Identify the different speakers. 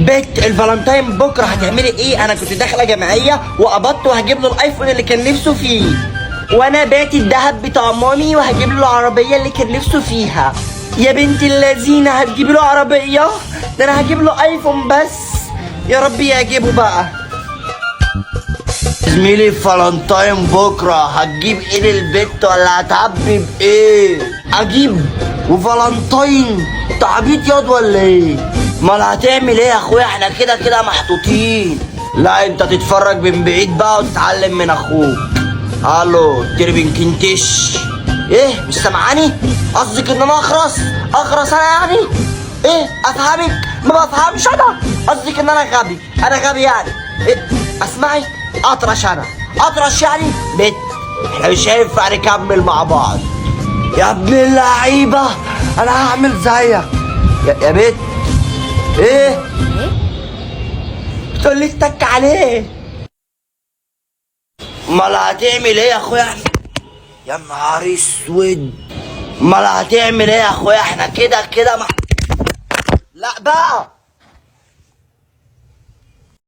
Speaker 1: بت الفالنتاين بكره هتعملي ايه؟ انا كنت داخله جمعية وقبضت وهجيب له الايفون اللي كان نفسه فيه، وانا بعت الذهب بتاع مامي وهجيب له العربية اللي كان نفسه فيها. يا بنت اللذينه هتجيبي له عربية؟ ده انا هجيب له ايفون بس، يا رب يعجبه بقى. زميلي فالنتاين بكره هتجيب ايه للبت ولا هتعبي بايه؟ اجيب وفالنتاين تعبيط ياض ولا ايه؟ امال هتعمل ايه يا اخويا؟ احنا كده كده محطوطين. لا انت تتفرج من بعيد بقى وتتعلم من اخوك. الو تربين كنتش ايه؟ مش سامعاني؟ قصدك ان انا اخرس؟ اخرس انا يعني؟ ايه افهمك؟ ما بفهمش انا. قصدك ان انا غبي؟ انا غبي يعني؟ إيه؟ اسمعي، اطرش انا، اطرش يعني. بت احنا مش هينفع نكمل مع بعض يا ابن اللعيبة. انا هعمل زيك يا بت. ايه بتقول لي اتك عليه؟ امال هتعمل ايه يا اخويا؟ يا نهار اسود، امال هتعمل ايه يا اخويا؟ احنا كده كده لا بقى.